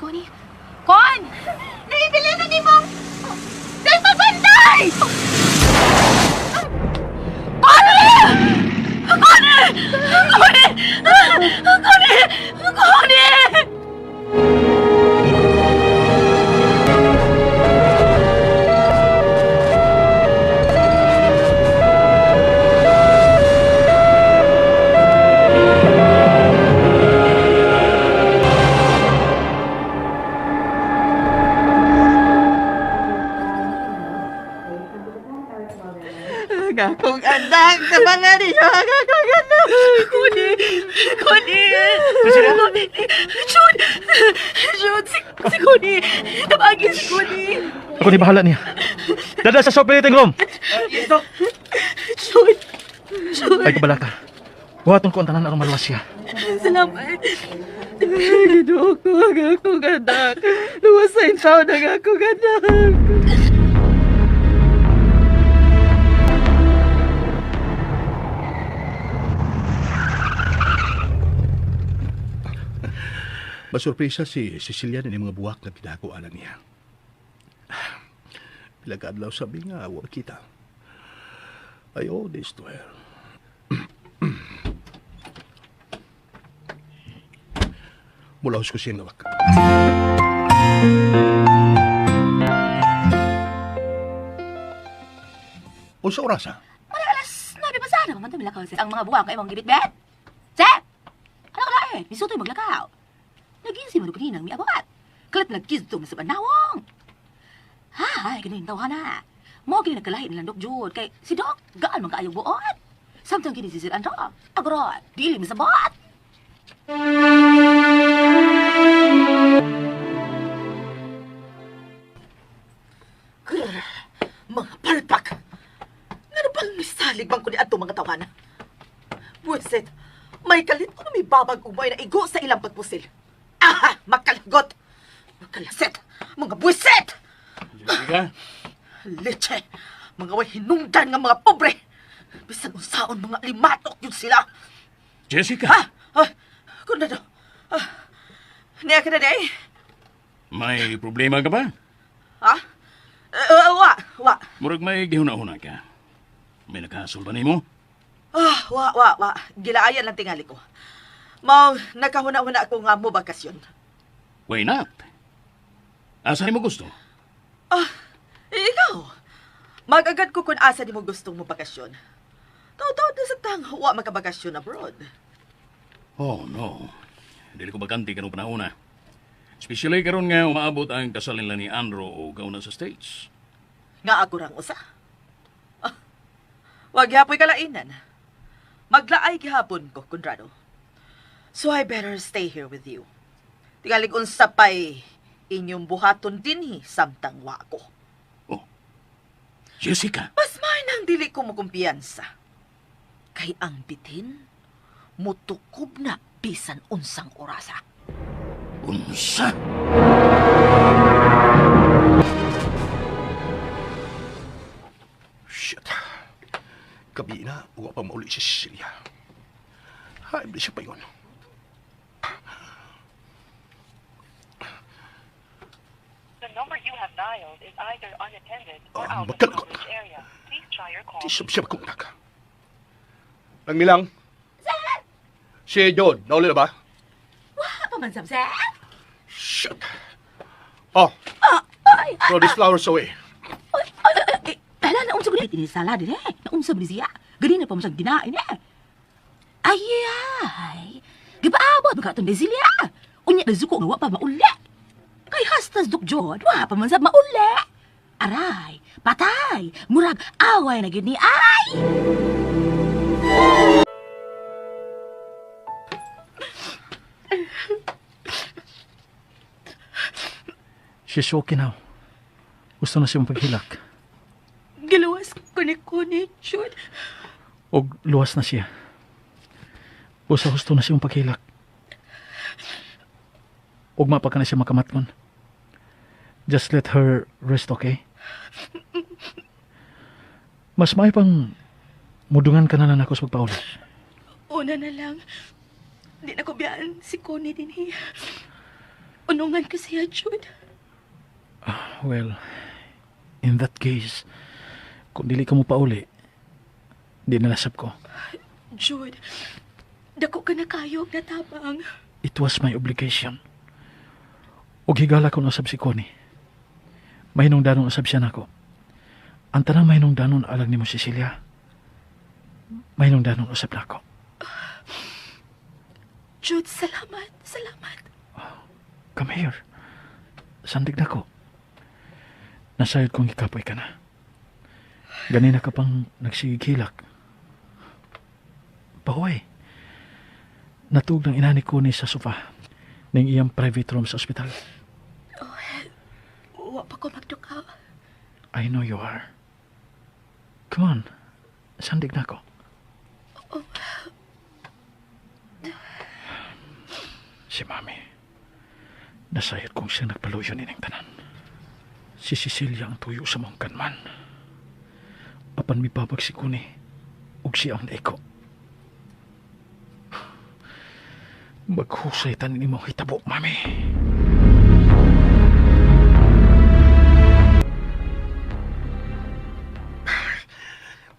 Connie. Con! Naibili na ni mong... Dahil pagbantay! Connie! Connie! Connie! Connie! Connie! Akong anak sa mga niyo, akong anak. Connie! Connie! Cecilia? Connie! Jude! Jude! Si Connie! Tabagin si Connie! Ako ni bahala niya. Dada sa operating room. Jude! Jude! Ay kabalaka. Buhaton ko ang tanan aron maluwas siya. Salamat! Ginoo ko ang akong anak. Luwas sa intaon ang akong anak. Masurpresa si Cecilia na mga buwak na pinakualan niya. Pila ka adlaw sabi nga, wa kita. I owe this to her. Mulaos ko siyang lawak. Unsa oras ha? Wala alas 9 pa sana. Mamantay malakaw ang mga buwak kay imong gibitbit. Sir! Ano ka eh? Misutoy maglakaw. Naginsi man ko ninang miabot. Kalit nagkidto man sa panawong. Hay, ganin tawa na. Mo kini nagkalahi nilang Dok Jude kay si Doc gaan man kaayo buot. Samtang kini si Sir Andro. Agro, dili mi sabot. Grr, mga palpak. Ngano bang misalig bang ko ni ato mga tawana? Buset, may kalit ko na may babag umay na igo sa ilang pagpusil. Aha! Makalagot! Makalaset! Mga buset! Jessica? Leche! Mga way hinungdan nga mga pobre! Bisan unsaon mga limatok yun sila! Jessica! Ah! Ah! Kundado! Ah! Niya ka na day? May problema ka ba? Ha? Wa! Wa! Murag may gihuna-huna ka. May nakahasol ba nimo? Ah, wa, wa, wa. Gilaayan lang tingali ko. Mao, nakahuna-huna ako nga mo bakasyon. Why not? Asa nimo gusto? Ah, eh, ikaw. Magagad ko kung asa ni mo gustong mo bakasyon. Taw-taw na sa tang, wa makabakasyon abroad. Oh, no. Dili ko bakante kanong panahon na. Especially karon nga umaabot ang kasal nila ni Andro o gauna sa States. Nga ako rang usa. Ah, wag gihapoy kalainan. Maglaay gihapon ko, Conrado. So I better stay here with you. Tingalig unsa pa'y inyong buhaton dinhi samtang wa ko. Oh. Jessica, Mas may nang dili ko mokumpiyansa. Kay ang bitin, mutukob na bisan unsang orasa. unsa? Shit. Gabi na, wa pa mauli si Cecilia. Hay, di siya pa yun. The number you have dialed is either unattended or Ah, out of magkalagot. coverage area. Please try your call. Di siya siya makuntak. Lang milang. Si John, nauli na ba? Wa pa man sab sir. Shit. Oh, Ay, throw these flowers away. ay, ay, ay, ay, hala, naunsa ba ni sala din eh. Naunsa ba ni siya? Ganina pa mo siyang ginain eh. Ay, ay. Gipaabot ba ka itong Cecilia? Unya na zuko nga wa pa mauli. Kay hastas Dok Jod, wa pa man sab mauli. Aray, patay, murag away na gyud ni ay. She's okay now. Gusto na siyang paghilak. Giluwas ko ni Connie, Jude. Og luwas na siya. Busa gusto na siyang paghilak. Ugma pa ka na siya makamatngon. Just let her rest, okay? Mas may pang mudungan ka na lang ako sa pagpauli. Una na lang. Di na ko biyaan si Connie din eh. Unungan ko siya, Jude. Well, in that case, kung dili ka mo pauli, di nalasap ko. Jude, dako ka na kayo natabang. It was my obligation. Og higala ko usab si Connie. Mahinungdanon usab siya nako. Ang tanang mahinungdanon alang nimo, Cecilia. Mahinungdanon usab nako. Jude, salamat. Salamat. Come here. Sandig nako. Nasayod kong ikapoy ka na. Ganina ka pang nagsigihilak. Pahuway. Natug ng ina ni Connie sa sofa ning iyang private room sa ospital. Wa pa ko magdukaw. I know you are. Come on. Sandig nako. Si Mami. Nasayod kong siya nagpaluyo nining tanan. Si Cecilia ang tuyo sa mong kanman. Apan mibabag si Connie ug siya ang naiko. Maghusay tanin nimo hitabo, Mami.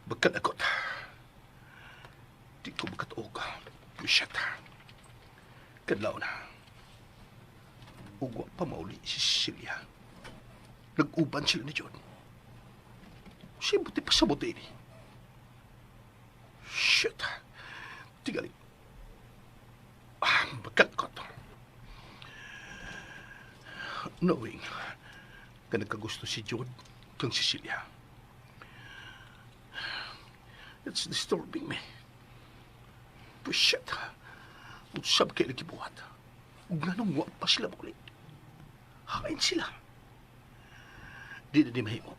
Magkanagot. Di ko makatuog. Shit. Kadlaw na. Ugwa pa mauli si Cecilia. Nag-uban sila ni John. Siya buti pa sa buti ni. Shit. Tingali. Ah, magkanagot. Knowing ka nagkagusto si John kang Cecilia. It's disturbing me. Shit. Usab kay lagi buhat. Ug nganong wa pa sila mauli. Hain sila. Di na di mahimo.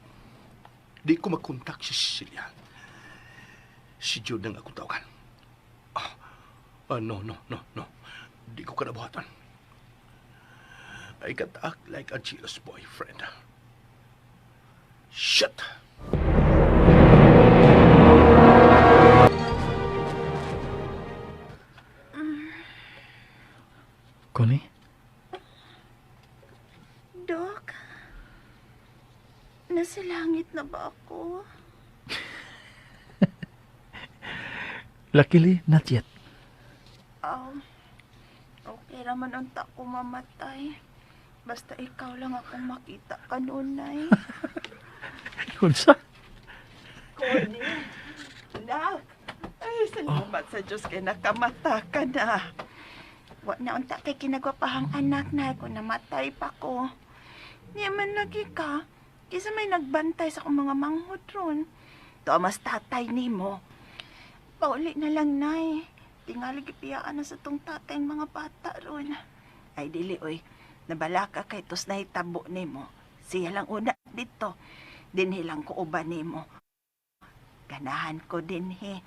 Di ko makontak si Cecilia. Si Jude ang akong tawagan. Ah, no, no, no, no. Di ko kanabuhatan. I can't act like a jealous boyfriend. Shit! Connie? Dok, nasa langit na ba ako? Luckily, not yet. Okay raman unta ko mamatay. Basta ikaw lang akong makita kanunay. Unsa? Connie, anak. Ay, salamat sa Diyos kay nakamata ka na. Wa na unta kay kinagwapahang anak na kung namatay pa ko. Niya man lagi ka. Kisa may nagbantay sa akong mga manghod ron. Thomas tatay nimo. Pauli na lang, nay. Tingali gipiyaan na sa tong tatay ang mga bata ron. Ay, dili, oy. Nabalaka kay tos nahitabo nimo. Siya lang una dito. Dinhi lang ko uban nimo. Ganahan ko dinhi.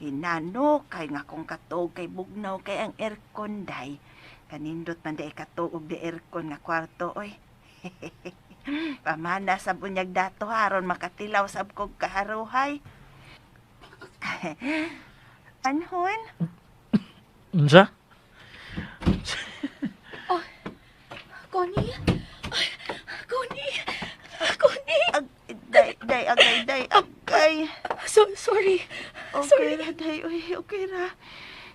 Hinano kay nga kung katuog kay bugnaw kay ang aircon day. Kanindot man day katuog di aircon nga kwarto oy. Pamana sa bunyag dato haron makatilaw sab kog kaharuhay. Anhon? Unsa? Connie? Ay, Connie! Connie! Ag, day, day, agay, day, agay. So, sorry. Okay Sorry. ra, day, uy, okay ra.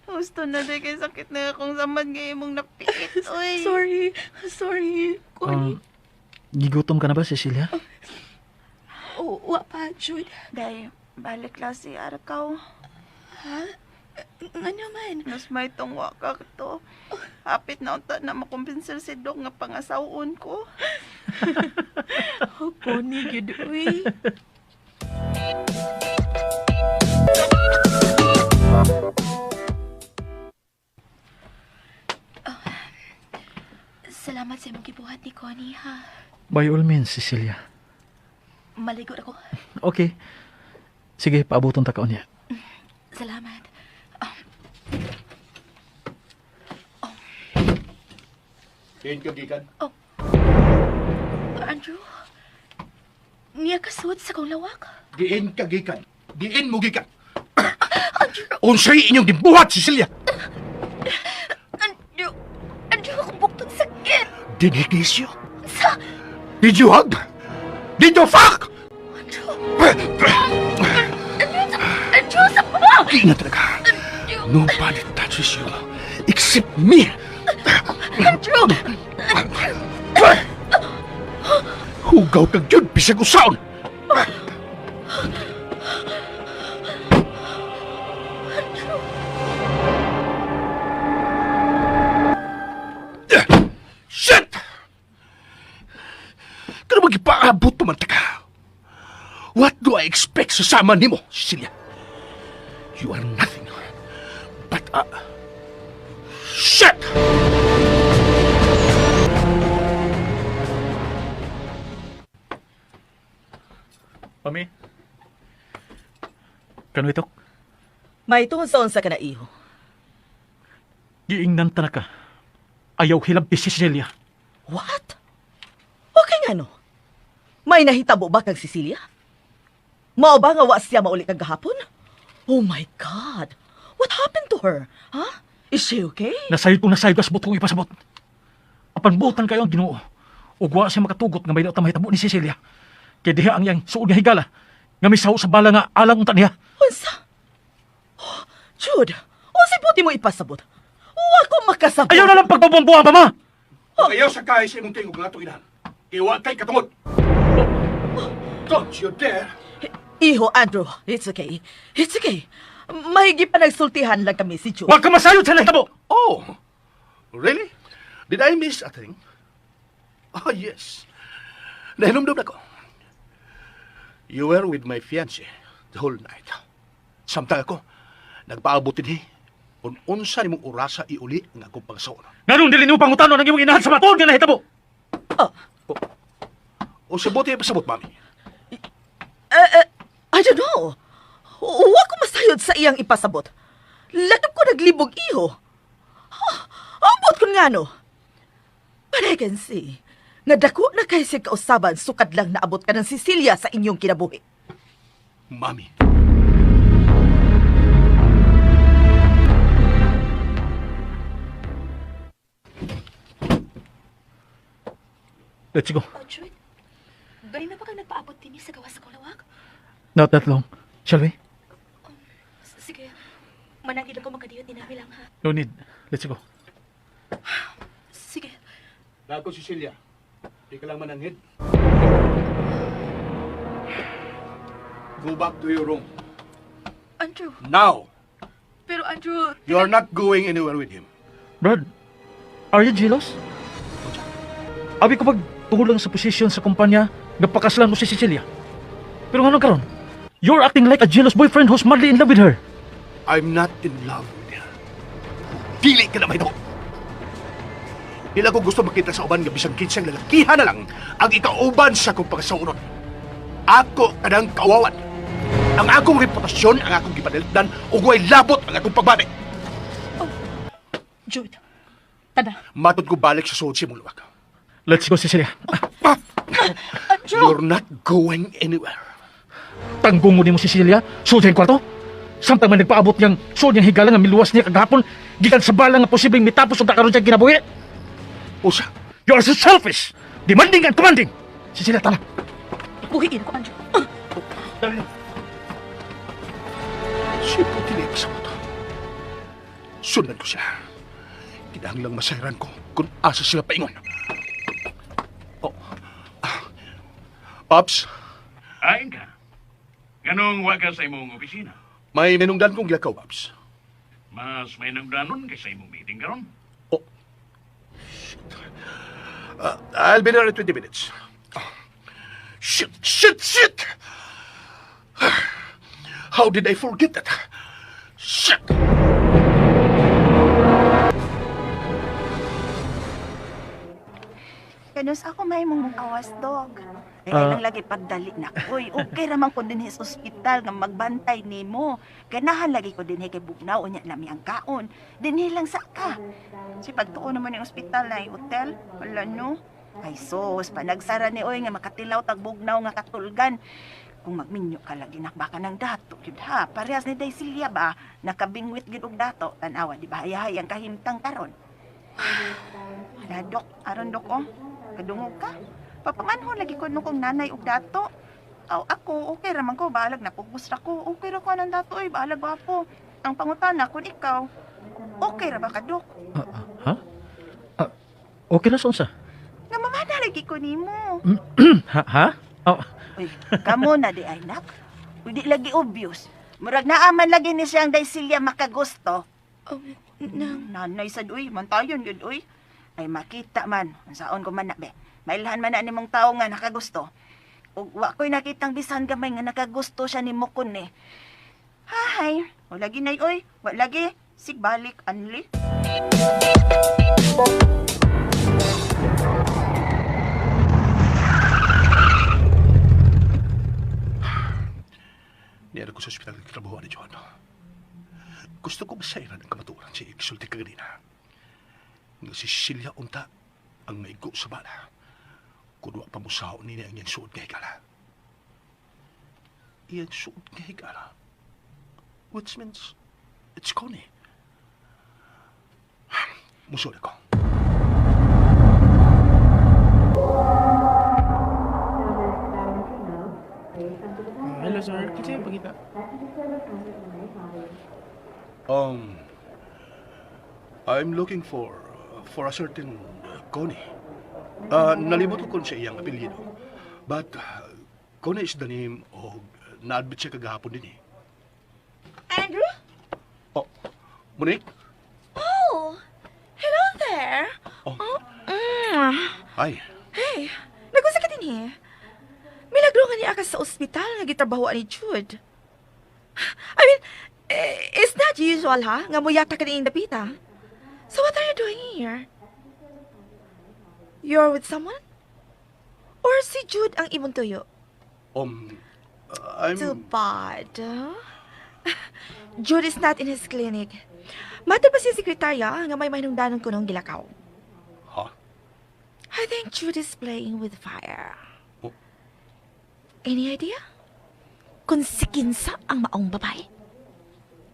Gusto na day kay sakit na akong samad nga imong napiit, uy. Sorry. Sorry, Connie. Gigutom ka na ba, Cecilia? Oh, wa pa, Jude. Day, balik lang si Arkaw. Ha? Nga naman? Mas may tungwa ka to. Hapit na unta na makumbinsil si Dok nga pangasawon ko. Oh, Connie, gyud, uy. Oh, salamat sa imong gibuhat ni Connie, ha? By all means, Cecilia. Maligo ako. Okay. Sige, paabuton ta ka unya. Salamat. Diin ka gikan. Andrew, niya kasuot sa kong lawak. Diin ka gikan. Diin mo gikan. Unsay inyong gibuhat, Cecilia? Andrew, Andrew, akong buktong sakit. Did he kiss you? Did you hug? Did you fuck? Andrew, sa pa! Di na talaga. Nobody touches you except me. Andrew! Hugaw kag yun, bisag usaon. Shit! Kano magipaabot pa man ta ka? What do I expect sa sama nimo, Cecilia? You are nothing but a... Shit! Mami? Kano itok? May tungod sa unsa ka na iho. Giingnan ta na ka. Ayaw hilampi si Cecilia. What? Okay nga no. May nahitabo ba kag Cecilia? Mao ba nga wa siya mauli kag gahapon? Oh my God! What happened to her? Huh? Is she okay? Nasayod kong nasayod kas butong ipasabot. Apan buotan kayo ang Ginoo. Ug wa siya makatugot nga may daw ta mahitabo ni Cecilia. Kay diha ang iyang suod nga higala nga misaw sa bala nga alang unta niya. Unsa? Oh, Jude, unsa buti mo ipasabot? Wa ko makasabot. Ayaw na lang pagbabombohan, mama! Ayaw sa kay sa imong tingog nga itong inahan. Iwa kay katungod. Don't you dare! Iho, Andrew, it's okay. It's okay. Mahigi pa nagsultihan lang kami si Jude. Wa ka masayod sa nahitabo! Oh, really? Did I miss a thing? Oh, yes. Nahinumdum na ko. You were with my fiancé the whole night. Samtang ako, nagpaabot din kung unsa nimong orasa iuli ang akong pagsaon. Nganong dili nimo pangutanon ang imong inahan sa matuod nga nahitabo? Oh, O sa buti pasabot, mami. I don't know. Wa ko masayod sa iyang ipasabot. Lakip ko naglibog iho. Huh, ambot ko nga no. But I can see, nga dako na kay siya kausaban sukad lang naabot ka ng Cecilia sa inyong kinabuhi. Mami. Let's go. Oh, Jude, bali na ba kang nagpaabot din sa gawas sa kulawak? Not that long. Shall we? Sige, manangil ako makadiyot ni nami lang ha. No need. Let's go. Sige. Nako, Cecilia. Di ka lang mananghid. Go back to your room. Andrew, Now! pero Andrew, You are not going anywhere with him. Brad, are you jealous? Abi ko pag tungod lang sa posisyon sa kumpanya, nagpakaslan mo si Cecilia. Pero ngano karon? You're acting like a jealous boyfriend who's madly in love with her. I'm not in love with her. Dili ka na mahimo. Dili ko gusto makita sa uban nga bisan kinsang lalakihan na lang ang ikauban sa akong pagkasaunon. Ako kanang kawawan. Ang akong reputasyon, ang akong gipanalipdan, ug way labot ang akong pagbati. Jude, tada. Matod ko balik sa suod sa imong luwak. Let's go, Cecilia. Andrew! You're not going anywhere. Tanggong mo nimo Cecilia, suod sa iyang kwarto. Samtang man nagpaabot niyang suod niyang higala nga miluwas niya kagahapon, gikan sa bala nga posibleng mitapos og karon siya kinabuhi. Usa, You are so selfish, demanding and commanding. Cecilia, tara. Buhiin ko, Andrew. si Putin sa moto. Sundan ko siya. Kinahanglang masayran ko kung asa sila paingon. Oh. Ah. Pops, Ayon ka. Ganong wa ka sa imong opisina. may minungdan kong gilakaw, Pops. Mas may nagdanon kaysa imong meeting karon. Oh. Shit. I'll be there in 20 minutes. Oh. Shit, shit, shit! How did I forget that? Shit! Kanus ako may mong awas dog. Kay uh, lagi pagdali na koy. Okay ra man ko dinhi sa ospital nga magbantay nimo. Ganahan lagi ko dinhi kay bugnaw unya nami ang kaon. Dinhi lang sa ka. Si pagtuo naman yung ospital na hotel, wala no. Ay sos, panagsara ni oy nga makatilaw tag bugnaw nga katulgan. Kung magminyo ka lagi nakbaka ng dato, gyud ha. Parehas ni Daisilia ba, nakabingwit gid og dato. Tan-awa di ba hayahay ang kahimtang karon. Na, Dok, aron Dok, oh. Kadungog ka. Papanganhon lagi ko nung kong nanay og dato. Aw, ako, okay raman ko, balag napugos ra ko. Okay ra ko anang dato, oy, balag gwapo. Ang pangutana kun ikaw, okay ra ba ka, Dok? Ha? Ah, okay na sa unsa? Nga mamana lagi ko nimo. Ha? Ha? Oh, Uy, kamo na di ay nak. Uy, di lagi obvious. Murag naaman lagi ni siyang Daisilia makagusto. Nang. Nanay sad uy, mantayon yun uy. Ay makita man, ang saon ko man na be. Mailhan man na nimong tao nga nakagusto. Ug wa ko'y nakitang bisan gamay nga nakagusto siya nimo kun eh. Hahay, wa lagi nay uy, wa lagi. Sigbalik anli. Niya ko sa ospital nagtrabaho ni John. Gusto ko masairan ang kamatuoran sa isulti kaganina. Nga si Cecilia unta ang maigo sa bala. Kung wa pa musaw niya ang iyang suod nga higala. Iyang suod nga higala. Which means it's Connie. Musuod ako. Hello sir, kasi pagita. I'm looking for a certain Connie. Nalimot ko kung siya iyang apelyido. But Connie is the name of na-admit siya kagahapon din eh. Andrew? Oh, Monique? Oh, hello there. Oh. Mm. Hi. Hey, nag-usa ka din eh. Milagro nga niya ka sa ospital nga gitrabaho ni Jude. I mean, eh, it's not usual ha, nga muyata ka din dapita. So what are you doing here? You're with someone? Or si Jude ang imong tuyo? I'm... Too bad. Huh? Jude is not in his clinic. Mato pa siya sekretarya nga may mahinungdanon ko nung gilakaw. Ha? I think Jude is playing with fire. Oh. Any idea? Kung si kinsa ang maong babae?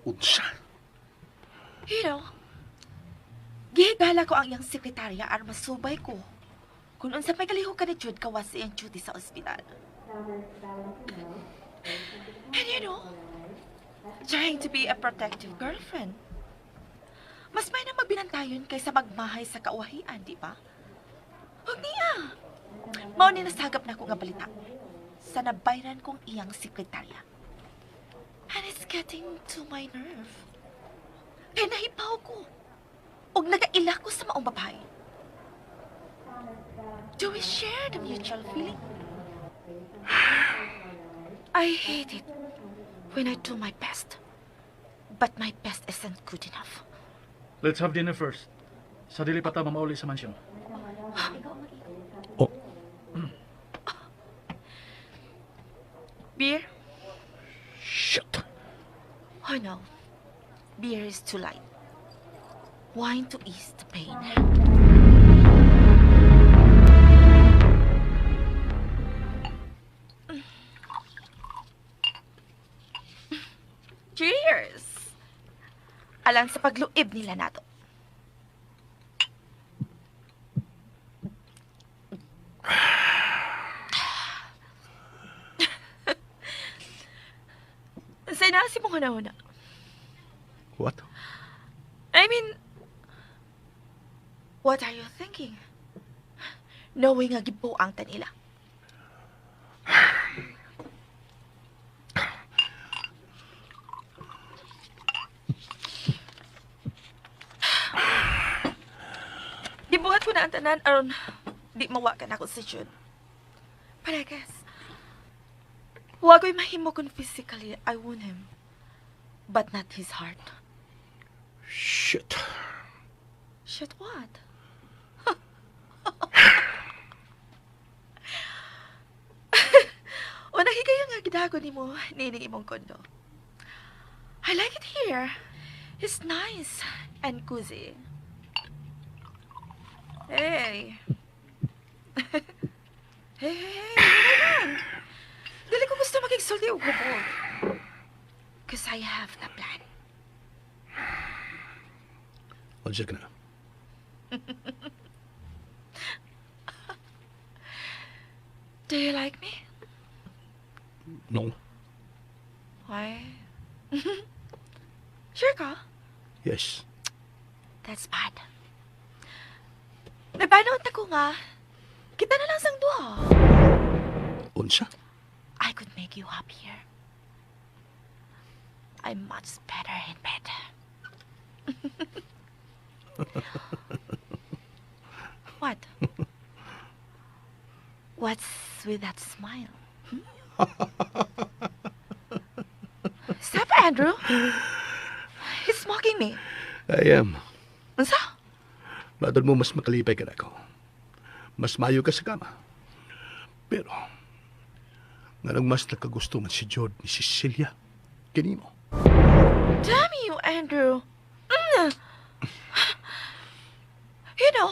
Unsa? You know, gihigala ko ang iyang sekretarya aron masubay ko kung unsa may kalihok ka ni Jude kawas sa iyang duty sa ospital. And you know, trying to be a protective girlfriend. Mas may na magbinantayon kaysa magmahay sa kauwahian, di ba? Huwag niya. Mao ni nasagap na ko nga balita sa nabayran kong iyang sekretarya. And it's getting to my nerve. Kaya nahibaw ko. Og nagaila ko sa maong babae. Do we share the mutual feeling? I hate it when I do my best. But my best isn't good enough. Let's have dinner first. Sa dili pa ta mamauli sa mansyon. Oh, Beer? Shit. Oh no. Beer is too light. Wine to ease the pain. Cheers! Alang sa pagluib nila nato. Say na si mong huna-huna. What? I mean, what are you thinking? Knowing nga gibuang ta nila. Gibuhat ko na ang tanan aron di mawa ka nako si Jude. But I guess, wa ko'y mahimo kung physically I won him. But not his heart. Shit. Shit, what? O nahigayon nga gidago nimo nining imong kondo. I like it here. It's nice and cozy. Hey. Hey, hey, hey, ano naman? Dili ko gusto makigsulti og hubot. 'Cause I have a plan. Unsa ka na? Do you like me? No. Why? Sure ka? Yes. That's bad. Nagpanaon ta ko nga. Kita na lang sang duha. Unsa? I could make you happier. I'm much better in bed. What? What's with that smile? Hmm? Stop, Andrew. He's mocking me. I am. Unsa? Matod mo, mas makalipay ka na ako. Mas mayo ka sa kama. Pero, nganong mas nakagusto man si Jod ni Cecilia, kinimo. Damn you, Andrew. You know,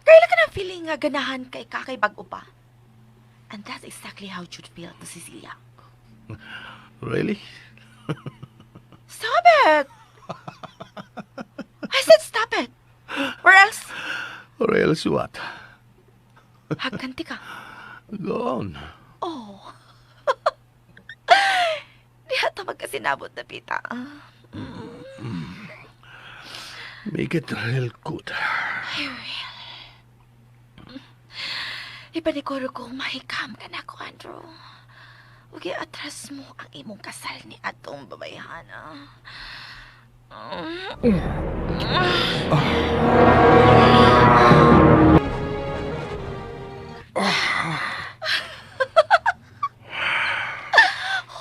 kaila ka na feeling nga ganahan kay kakay bag-o pa. And that's exactly how Jude feel to Cecilia. Really? Stop it! I said stop it! Or else, Or else what? Hagkanti ka. Go on. Oh. Di ata magkasinabot na pita. Make it real good. I will. Ipanikoro ko mahikam ka na ko, Andrew. Huwag atras mo ang imong kasal ni atong babayhana.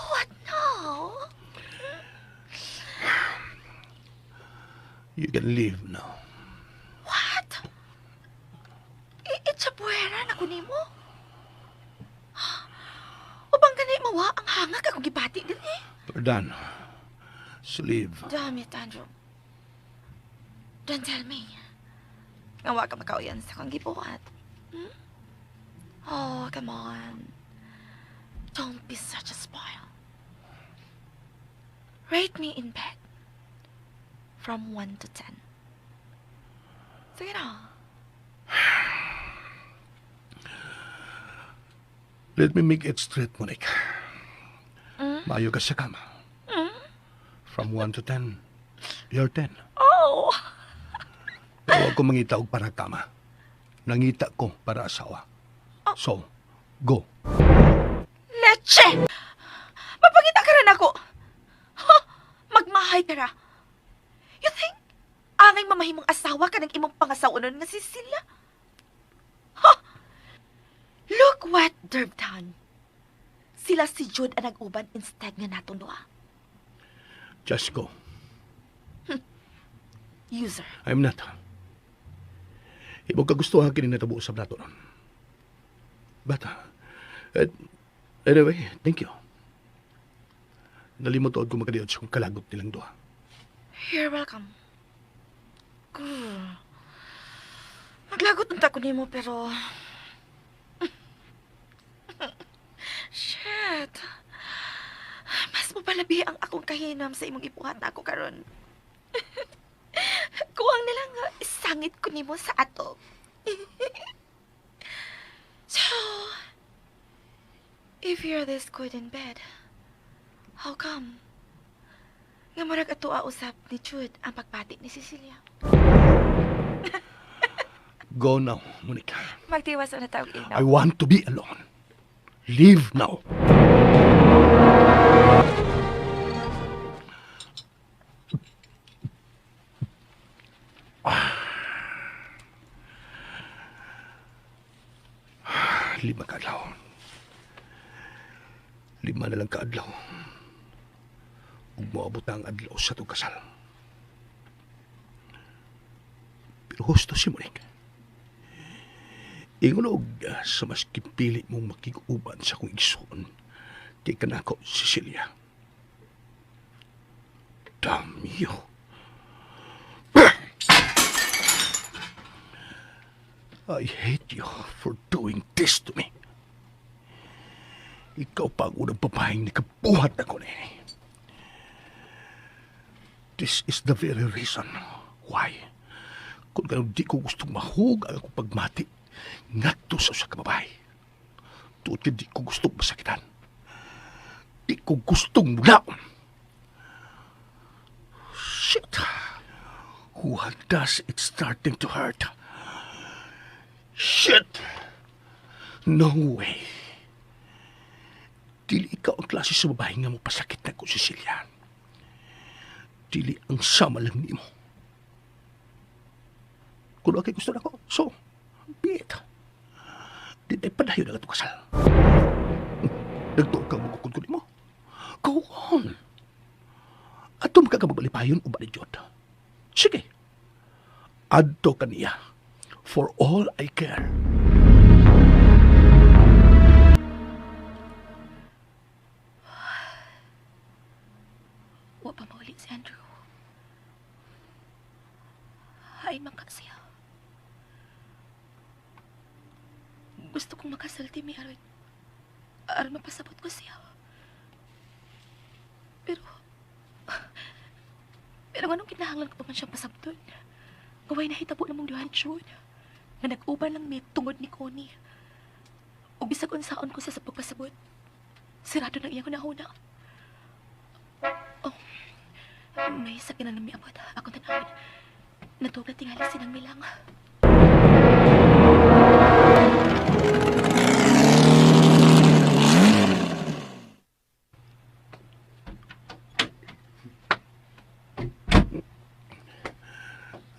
What now? You can leave now. What? Itsabuera na ko nimo. Ubang gani mawa ang hangag akong gibati din eh. We're done. So leave. Damn it, Andrew. Don't tell me. Nga wa ka makauyan sa akong gibuhat. Hmm? Oh, come on. Don't be such a spoil. Rate me in bed. From 1 to 10. Sige na. Let me make it straight, Monique. Maayo ka sa kama. From 1 to 10, you're 10. Oh! Pero wag ko mangita og para kama. Nangita ko para asawa. So, go. Leche! Mapangita ka rin ako! Ha? Magmahay ka ra. You think, angay mamahimong asawa ka ng imong pangasawanon nga si Cecilia? Ha? Look what they've done. Sila si Jude ang nag-uban instead nga natong duha. Just go. User. I'm not. Imo kagustuhan kini natabo usab nato ron. But, anyway, thank you. Nalimot ko makadiot sa kong kalagot nilang duha. You're welcome. Grr. Maglagot unta ko nimo pero shit. Mas mapalabi ang akong kahinam sa imong ibuhat na ako karon. Kuwang na lang nga isangit ko nimo sa ato. So, if you're this good in bed, how come? Nga murag ato usab ni Jude ang pagbati ni Cecilia. Go now, Monica. Magtiwas na tawag inaw. I want to be alone. Leave now. Lima kaadlaw. 5 na lang kaadlaw. Ug moabot na ang adlaw sa atong kasal. Pero husto si Monique. Ingon og sa mas gipili mong makig-uban sa akong igsoon kay kanako Cecilia. Damn you. I hate you for doing this to me. Ikaw pa ang unang babaeng nakabuhat ako nini. This is the very reason why kung ganun di ko gustong mahug ang akong pagmati ngadto sa usa ka babae. Tuod di ko gusto masakitan. Di ko gustong mulaon. Shit! What does it starting to hurt? Shit! No way. Dili ikaw ang klase sa babae nga mopasakit nako, Cecilia. Dili ang sama lang nimo. Kung okay gusto nako, so, be it. Di tayo padayon na katong kasal. Nagtuo ka mukukod ko nimo. Go on. Adto man ka malipayon uban ni Jod. Sige. Adto ka niya. For all I care. Wa pa mauli si Andrew. Hain man ka siya. Gusto kong makasulti mi aron mapasabot ko siya. Pero anong kinahanglan ko pa man siyang pasabton? Gaway nahitabo namong duha ni June. Nga nag-uban lang mi tungod ni Connie. Ug bisag unsaon ko siya sa pagpasabot, sirado ng iyang hunahuna. Oh, may sakyanan na miabot. Akong tanawon. Natuog na tingali sinang milang.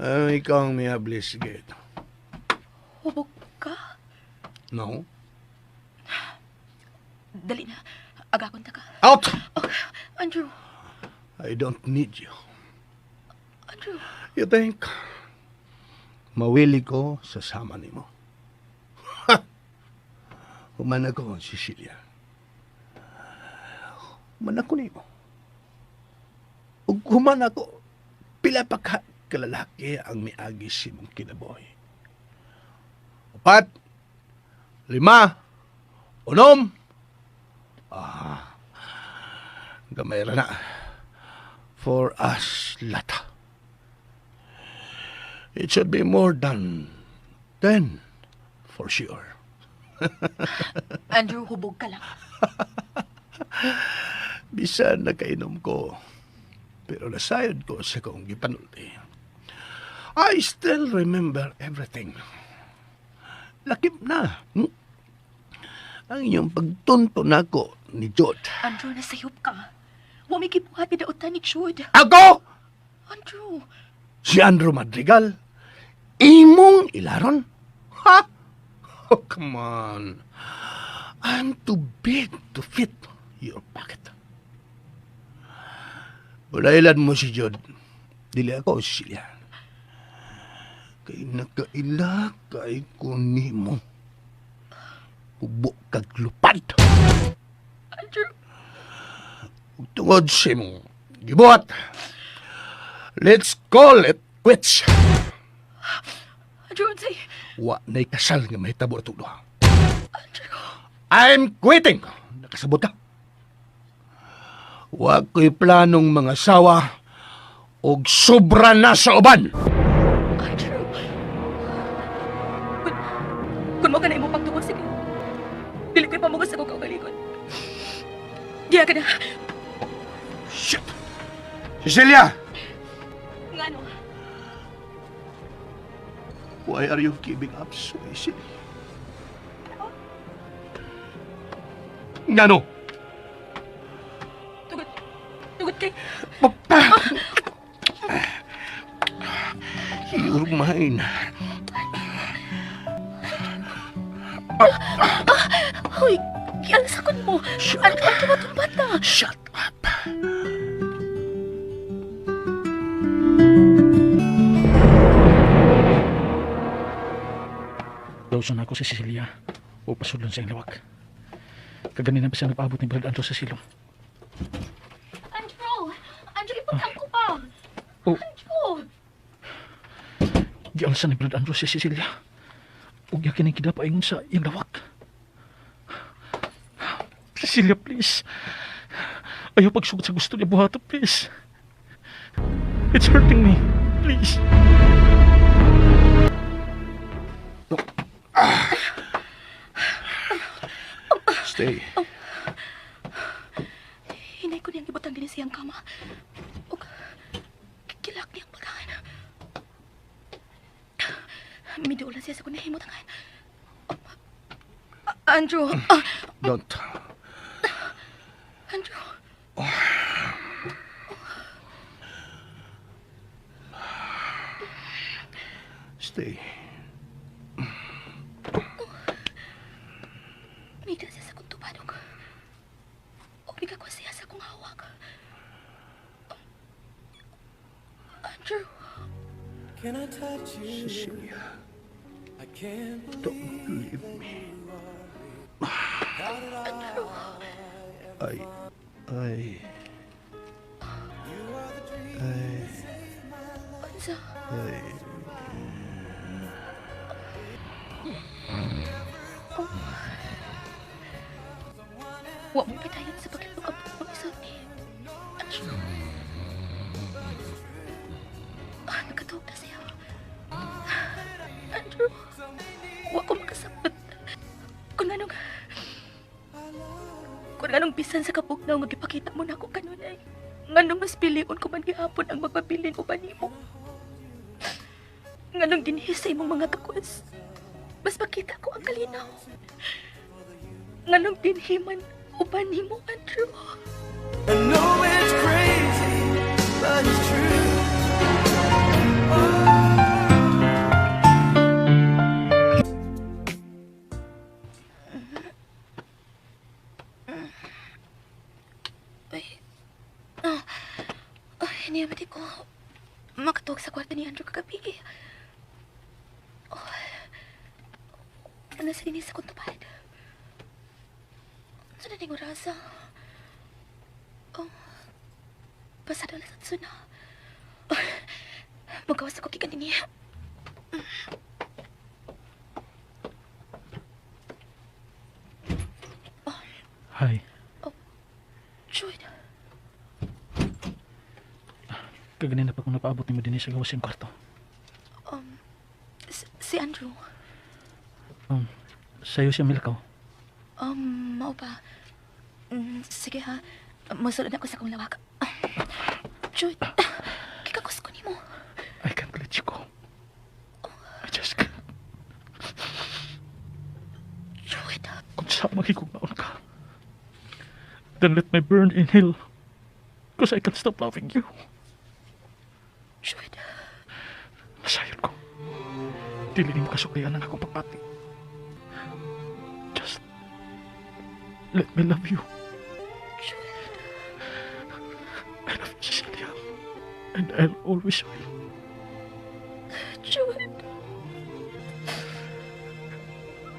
Ay, ikaw ang mihablis, gate. Hubog ka? No? Dali na. Agakon ta ka. Out! Oh, Andrew. I don't need you. Andrew. You think mawili ko sa sama nimo? Ha! Human ako, Cecilia. Human ako nimo. Ug human ako, pila pa ka kalalaki ang miagi sa imong kinabuhi. 4, 5, 6. Gamay ra na. For us lata. It should be more than 10 for sure. Andrew, hubog ka lang. Bisan nakainom ko, pero nasayod ko sa kong gipanulti. I still remember everything. Lakip na. Ang inyong pagtunto nako ni Jod. Andrew, nasayop ka. Wa may gibuhat ni dautan ni Jude. Ako! Andrew! Si Andrew Madrigal? Imong ilaron? Ha? Oh, come on. I'm too big to fit your pocket. Bulaylan mo si Jod. Dili ako, Cecilia. Kay nakaila kay ko nimo. Ubo kag lupad. Andrew! Ug tungod sa imong gibuhat, let's call it quits. Andrew, unsay? Wa na'y kasal nga mahitabo atong duha. Andrew! I'm quitting. Nakasabot ka? Wa ko'y planong mga sawa og sobra na sa uban. Andrew! Kung mo ka na imong pagtuo, sige. Dili ko'y pamugos sa kong kaugalingon. Diya ka na. Shit! Cecilia! Ngano? Why are you giving up so easily? Ngano? Tugod kay... Papa! You're mine. Hoy, gialsakon mo. Ano ba itong bata? Shut up. Dawson ako si Cecilia o pasudlon sa iyang lawak. Kaganina pa siya nagpaabot ni Brad Andrew sa silong. Andrew! Andrew, iputang ko pa! Oh. Andrew! Gialsa ni Brad Andrew si Cecilia. Ug yakin ang kida paingon sa iyang lawak. Cecilia, please. Ayaw pagsugot sa gusto niya buhato, please. It's hurting me. Please. Stay. Hinay ko niyang ibutang dinhi siyang kama. Ug kilak niyang pagkahan. Miduol na siya sa kung nahimutangan. Andrew! Don't. Andrew! Stay. Mida siya sa kong tubadog. O bigla ko siya sa kong hawak. Andrew! Can I touch you? Cecilia, I can't don't leave me. Andrew! I... Unsa? I... Wa mo patayon sa paglubog ang isulti. Andrew! Nakatuog na siya. Andrew! Wa ko makasabot. Kung anong bisan sa kapugnaw nga gipakita mo nako kanunay. Nganong mas pilion ko man gihapon ang magpabilin uban nimo. Nganong dinhi sa imong mga takos, mas makita ko ang kalinaw. Nganong dinhi man uban nimo, Andrew. I know it's crazy, but it's true. Ay, ay, niya ba di ko makatuog sa kwarto ni Andrew kagabi. Oh, nasa dinhi sa kong tupad. Sa na ning orasa? Oh, pasado alas 8 na. Oh, magawas ako gikan dinhi. Oh. Hi. Oh, Jude. Kaganina pa kung napaabot nimo dinhi sa gawas iyang kwarto. Si Andrew. Sayo siya milakaw. Mao pa. Sige ha. Mosulod ako sa akong lawak. Jude, gikakos ko nimo. I can't let you go. I just can't. Jude. Kung sa mahigugmaon ka, then let me burn in hell. Because I can't stop loving you. Jude. Nasayod ko. Dili nimo kasuklian ang akong pagpati. Just let me love you. Jude. I love you, Cecilia. And I'll always will. Jude.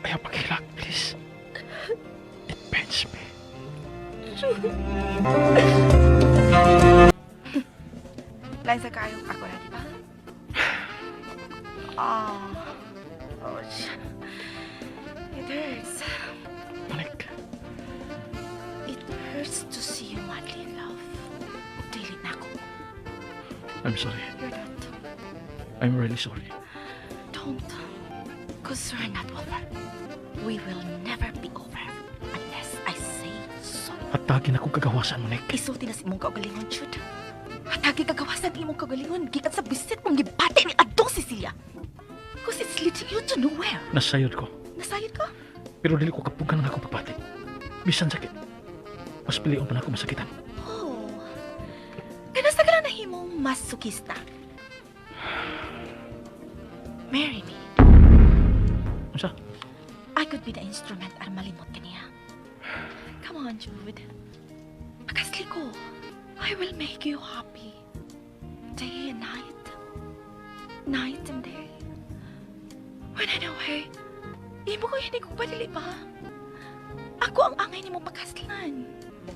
Ayaw paghilak, please. It pains me. Jude. Lain sa kayo ako na, di ba? Oh. Ouch. It hurts. Monique. It hurts to see you madly in love. Dili na ako. I'm sorry. You're not. I'm really sorry. Don't. Because we're not over. We will never be over unless I say so. Hatagin akong kagawasan, Monique. Isulti na sa imong kaugalingon, Jude. Hatagi kagawasan imong kaugalingon. Gikan sa bisit mong gibati ni Adong Cecilia. Because it's leading you to nowhere. Nasayod ko. Nasayod ka? Pero dili ko kapugan ang akong pagpati. Bisan sakit. Mas pilion pa na ako masakitan. Oh. Kanasta ka lang nahimong masokista. Marry me. Unsa? I could be the instrument aron malimot ka niya. Come on, Jude. Pakasli ko. I will make you happy. Day and night. Night and day. When anyway, imo ko hindi ko padili pa. Ako ang angay nimo pakaslan.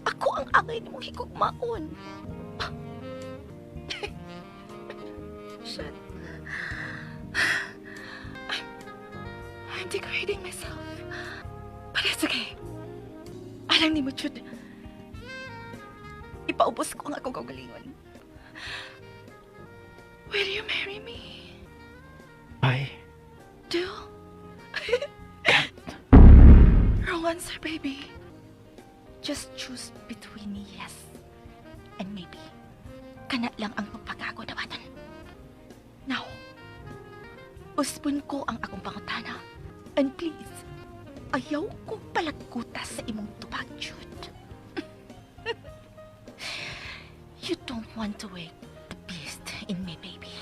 Ako ang angay nimo higugmaon. Shit. I'm degrading myself. But it's okay. Alam nimo, Jude. Ipaubos ko ang akong kaugalingon. Will you marry me? I Do? Wrong answer, baby. Just choose between yes and maybe. Kana lang ang pagpagago dawatan. Now, usbon ko ang akong pangutana. And please, ayaw ko palagkuta sa imong tubag, Jude. You don't want to wake the beast in me, baby.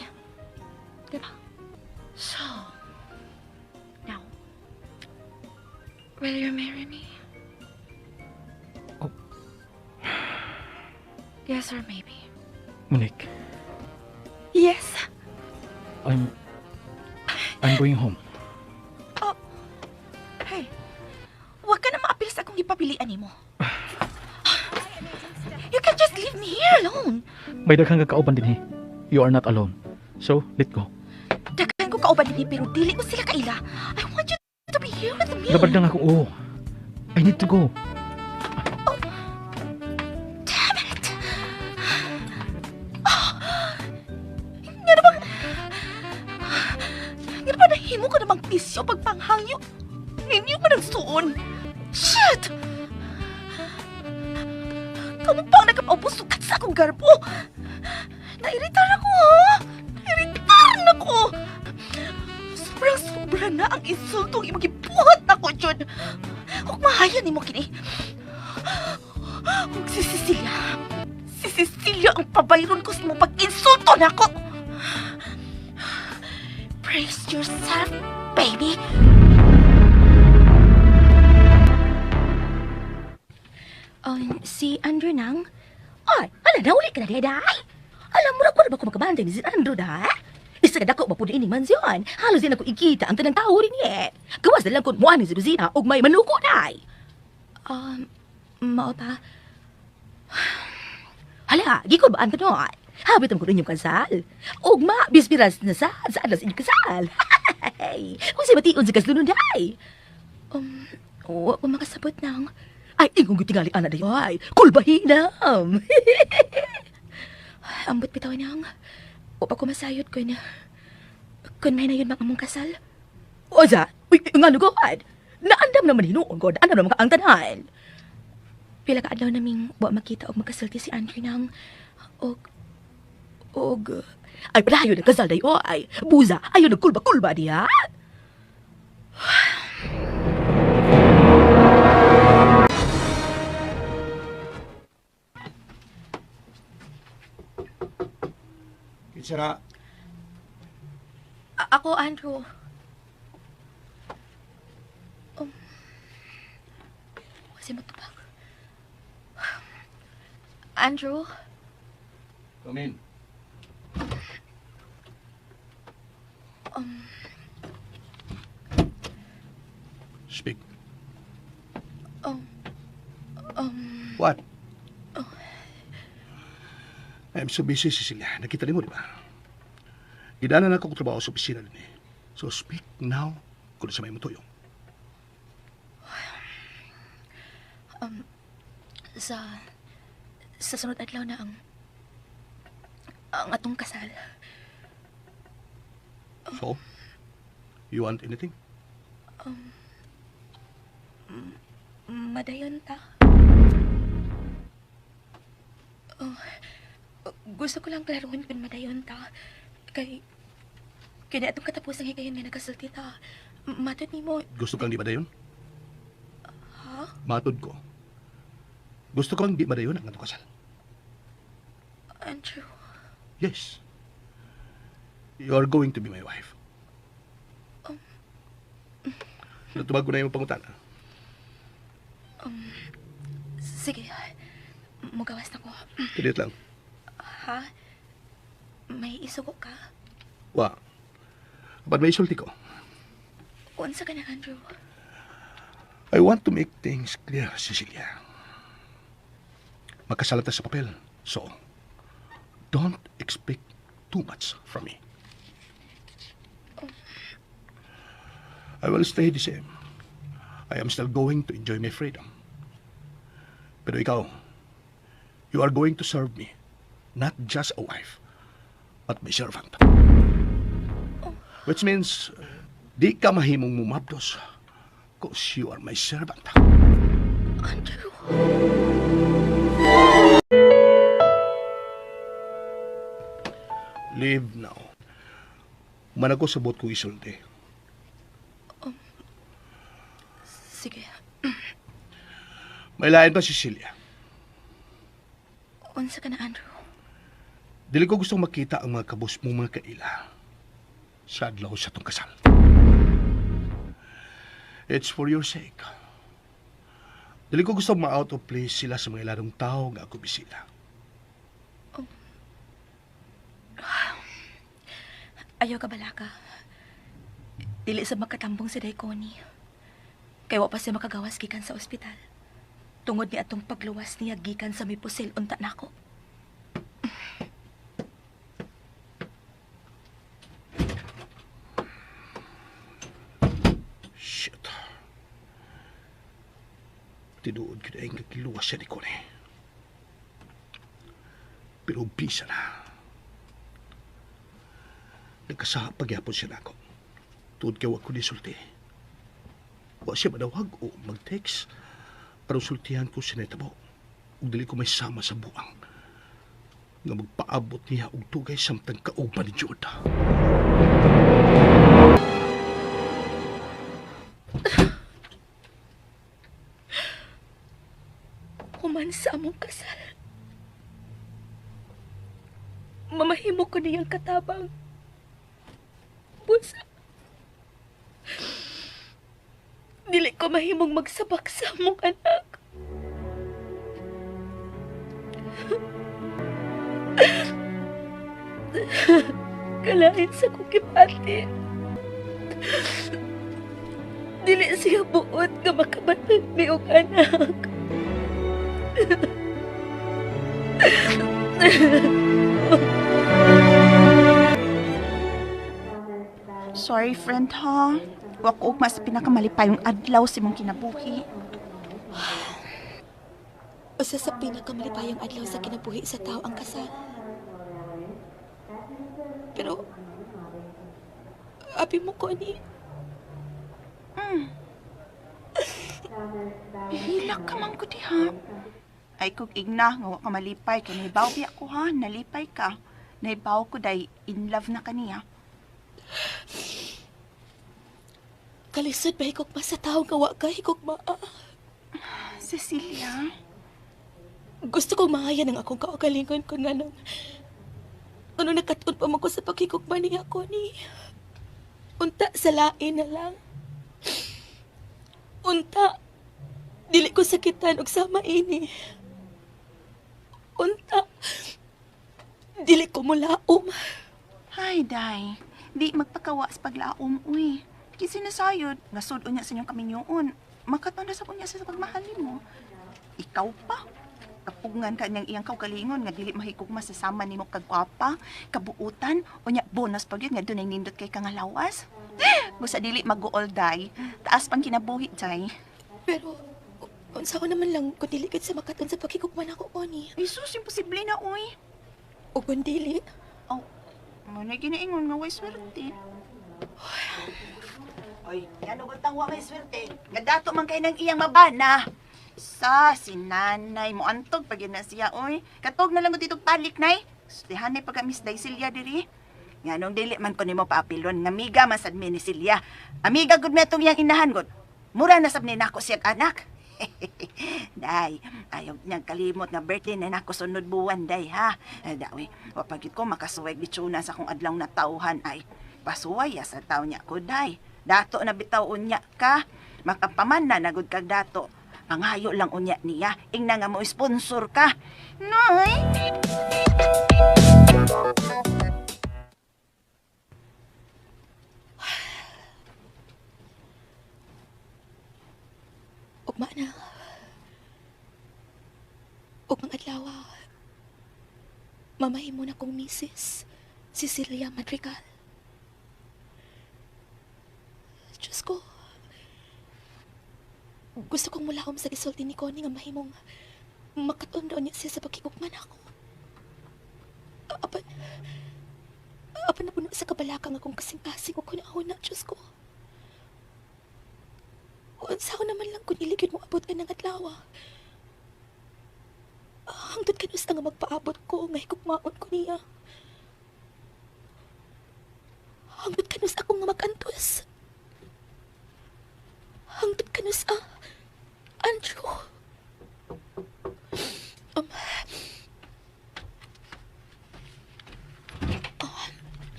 Diba? So, now, will you marry me? Oh. Yes or maybe? Monique, Yes. I'm going home. Hey, huwag ka na maapil sa akong ipapilian nimo. You can just leave me here alone. May daghang kauban dinhi. You are not alone. So, let go. Daghan ko kauban dinhi pero dili ko sila kaila. I want you to be here with me. Labad lang ako. Oh. I need to go. Damn it! Oh, nga namang... Nga naman nahimo ko namang bisyo pagpanghangyo. Ninyo man ang suon. Shit! Kamu pa ang nagkapaubos sukat sa akong garbo. Nairitar ako, ha? Nairitar na ko. Sobrang sobra na ang insultong imong gibuhat nako, Jude. Ug mahayan nimo kini. Ug si Cecilia. Si Cecilia ang pabayron ko sa imong pag-insulto nako. Brace yourself, baby. Oh, si Andrew nang? Ay, ala, nauli ka na diay, day. Alam mo ra ko na ba ko makabantay ni si Andrew, day? Isa ka dako ba po ining mansyon? Halos di na ko ikita ang tanang tao rin eh. Gawas na lang kung muan ni si Rosina og may manuko, day. Mao pa. Hala, gikon ba ang tanon? Habit ang ko inyong kasal. Ugma, bispiras na sa, saan na sa inyong kasal. Kung sa bation sa kaslunon, day. Wa ko makasabot nang. Ay, ingong gitingali ana day. Ay, kulbahinam. Ambot bitaw nang. Wa pa ko masayod kun may nayon bang among kasal. Oza, uy, nga God. Naandam naman hinuon ko, naandam naman ka ang tanan. Pila ka adlaw naming wa makita og makasulti si Andrew nang og og Ay, padayon ang kasal day, ay. Buza, ayaw nagkulba-kulba diya. Kinsa na? Ako, Andrew. Kasi matubag. Andrew? Come in. Speak. What? I'm so busy, Cecilia. Nakita nimo, di ba? Gidanan ako kong trabaho sa opisina din eh. So speak now kung sa may mutuyo. Sa sunod adlaw na ang atong kasal. So, you want anything? Madayon ta. Oh, gusto ko lang klaruhon kung madayon ta. Kay kaya atong katapos ang higayon nga nagkasulti ta. Matod nimo, Gusto kang di madayon? Ha? Matod ko. Gusto kang di madayon ang atong kasal? Andrew. Yes. You are going to be my wife. Natubag ko na yung pangutana. Sige. Mugawas na ko. Kadiyot lang. Ha? May isugo ka? Wa. But may isulti ko. Unsa ka na, Andrew? I want to make things clear, Cecilia. Magkasal ta sa papel. So, don't expect too much from me. I will stay the same. I am still going to enjoy my freedom. Pero ikaw, you are going to serve me. Not just a wife, but my servant. Which means, di ka mahimong mumabdos, 'cause you are my servant. Andrew. Leave now. Man ako sabot kong isulti. Sige. May lain pa, Cecilia. Unsa ka na, Andrew? Dili ko gustong makita ang mga kabus mong mga kaila sa adlaw sa tong kasal. It's for your sake. Dili ko gusto ma-out of place sila sa mga ilarong tao nga ako bisita. Ayaw ka balaka. Dili sa makatambong si Day Connie. Kay wa pa siya makagawas gikan sa ospital. Tungod ni atong pagluwas niya gikan sa may pusil unta nako. Shit. Tinuod ko na ang kakiluwas siya ni Connie. Pero bisa na. Nagkasaha pagyapon siya nako. Tuod kay wa ko nisulti. Wa siya manawag o mag-text. Aron sultihan ko si Netabo. Ug dili ko may sama sa buang. Nga magpaabot niya og tugay samtang kauban ni Judah. Human sa among kasal. Mamahimo ko niyang katabang. Bunsa. Dili ko mahimong magsabak sa among anak. Kalain sa kong gibati. Dili siya buot nga makabatag mi og anak. Sorry, friend, ha? Wa ko ugma sa pinakamalipayong adlaw sa imong kinabuhi. Usa sa pinakamalipayong adlaw sa kinabuhi sa tao ang kasal. Pero, abi mo ko ni, Hilak ka man ko diha. Ay kog igna nga wa ka malipay kay nahibaw biya ko ha, nalipay ka. Nahibaw ko day in love na kaniya. Kalisod ba higugma sa tao nga wa ka higugma? Cecilia, Gusto kong maayan ang akong kaugalingon kung anong ano nakatun pa man ko sa paghigugma niya ko ni. Unta sa lain na lang. Unta, dili ko sakitan og sama ini. Unta, dili ko mulaom. Hay day, di magpakawa sa paglaom uy. Kasi nasayod, nga sud unya sa inyong kaminyoon. Makaton na sa unya sa pagmahal nimo. Ikaw pa. Kapugngan ka niyang iyang kaugalingon nga dili mahigugma sa sama nimo kagwapa, kabuutan, unya bonus pag yun nga dunay nindot kay kangalawas. Busa dili mag-uol day. Taas pang kinabuhi day. Pero, unsa ko naman lang kung dili gid sa makaton sa paghigugma nako Connie. Isus, imposible na uy. O kung dili, Oh, mo na ginaingon nga way swerte. Oy, ngano gud wa may swerte? Nga dato man kay nang iyang mabana. Sa si nanay mo antog pag yun na siya oy. Katog na lang gud dito palik nay. Sustihan ni pagka Miss Daisilia diri. Nganong dili man ko nimo paapilon nga amiga man sad mi ni Silya. Amiga gud metong iyang inahan gud. Mura na sab ni nako siyag anak. Day, ayaw niyang kalimot nga birthday na nako sunod buwan, day ha. Ay, dawi, wapagit ko makasuway gitsuna sa akong adlaw na tauhan ay. Pasuway ya sa tao niya ko, day. Dato na bitaw unya ka. Makapaman na nagud kag dato. Pangayo lang unya niya. Ingna nga mo sponsor ka. Noy! Ugma na. Ugmang adlaw. Mamahimo na kong misis, Cecilia Madrigal. Diyos ko. Gusto kong mulaom sa gisulti ni Connie nga mahimong makatun daw niya siya sa pagkigugman ako. Apan, apan napuno sa kabalaka nga akong kasing-kasing o kuna na, Diyos ko. Unsaon naman lang kung iligid mo abot ka ng adlaw. Hangtod kanus nga magpaabot ko, nga higugmaon ko niya. Hangtod kanus ako nga mag-antos. Hangtod kanus ah, Andrew.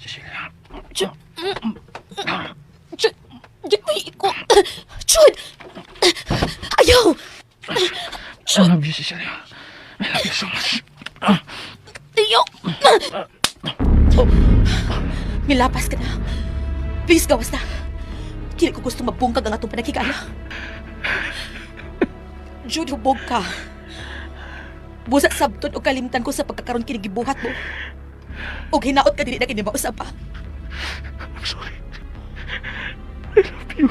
Cecilia. Jude. Jude, Jude, may iko. Jude! Ayaw! I love you, Cecilia. I love you so much. Ayaw! Oh, milapas ka na. Please, gawas na. Dili ko gusto mabungkag ang atong panakigala. Jude, hubog ka. Busa sabton o kalimtan ko sa pagkakaroon kinigibuhat mo. Og hinaot ka dili na kini mausab pa. I'm sorry. I love you.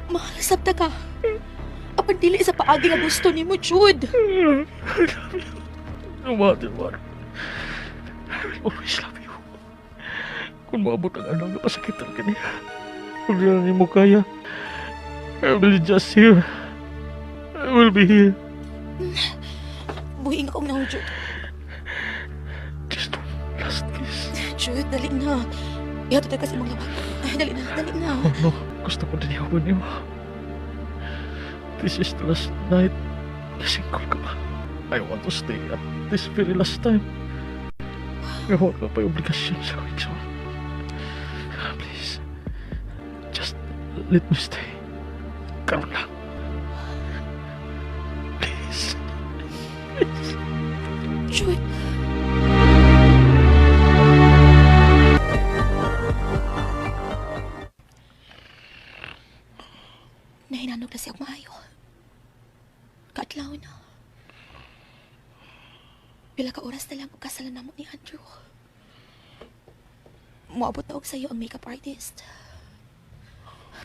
Mahal sabta ka. Apan dili sa paagi nga gusto nimo, Jude. I love you. No matter what. I will always love you. Kung maabot ang adlaw nga pasakitan ka niya, kung di na nimo kaya, I will just here. I will be here. Buhiing akong naong, Jude. Just one last kiss. Jude, dali na. Ihatod na kasi mong lawag. Ay, dali na, dali na. Oh no, gusto ko din ihawan niyo. This is the last night. Single ka ba? I want to stay at this very last time. Gawa ka pa yung obligasyon sa akong igsoon. Please, just let me stay. Karon lang. Please. Please. Jude. Nahinanok na siya maayo. Kaadlaw na. Pila ka oras na lang og kasalan namo ni Andrew. Moabot na og sayo ang makeup artist.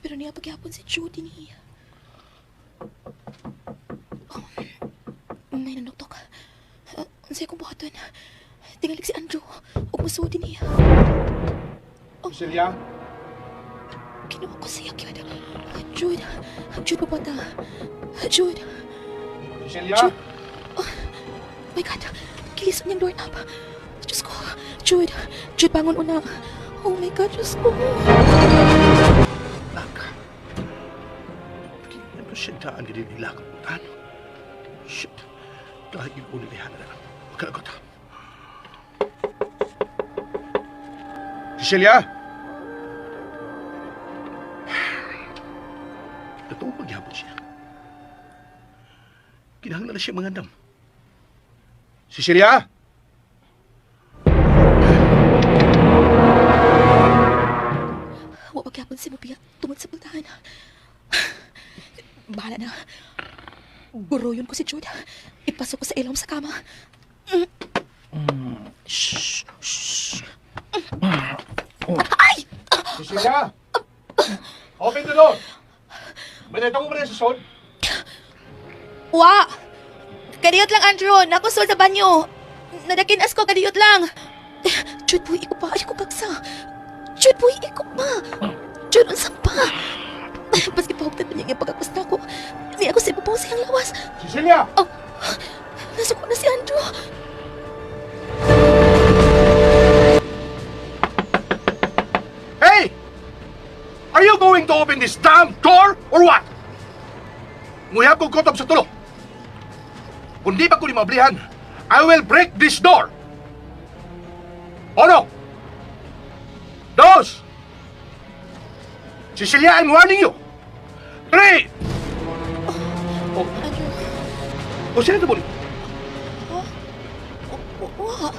Pero niya pagyapon si Judy ni. Oh, may nanuktok. Unsay akong buhaton? Tingalig si Andrew. Ug musuod niya. Oh. Cecilia? Kinuha ko siya, gyud. Jude. Jude, papata. Jude. Cecilia? Jude. Oh my God. Kilisod niyang doorknob. Diyos ko. Jude. Jude, bangon una. Oh my God, Diyos ko. Nak. Ano siya daan ka din nila kaputan? Shit. Dahil yung unilihan na lang. Magkalagot. Cecilia? Totoo pagyapon siya. Kinahanglan na siya mangandam. Cecilia? Wa pagyapon si Mupia tungod sa pultahan. Bahala na. Guruyon ko si Jude. Ipasok ko sa ilawom sa kama. Shh! Shh! Ay! Cecilia! Open the door! May natawag mo rin sa sod? Wa! Kadiyot lang, Andrew. Nakusol sa banyo. Nadakinas ko, kadiyot lang. Jude, buhi ko pa. Ay ko kaksa. Jude, buhi ko pa. Jude, unsang pa? Baski pahugtan pa niya nga pagkakusta ko. Hindi ako sa ibabaw sa iyang lawas. Cecilia! Oh, nasuko na si Andrew. Hey! Are you going to open this damn door or what? Nguyab kong kutob sa tulo. Kung di pa ko ni mablihan, I will break this door. Uno! Dos! Cecilia, I'm warning you. Three! Oh, Andrew. oh, sino ito, Buli? Oh, wa.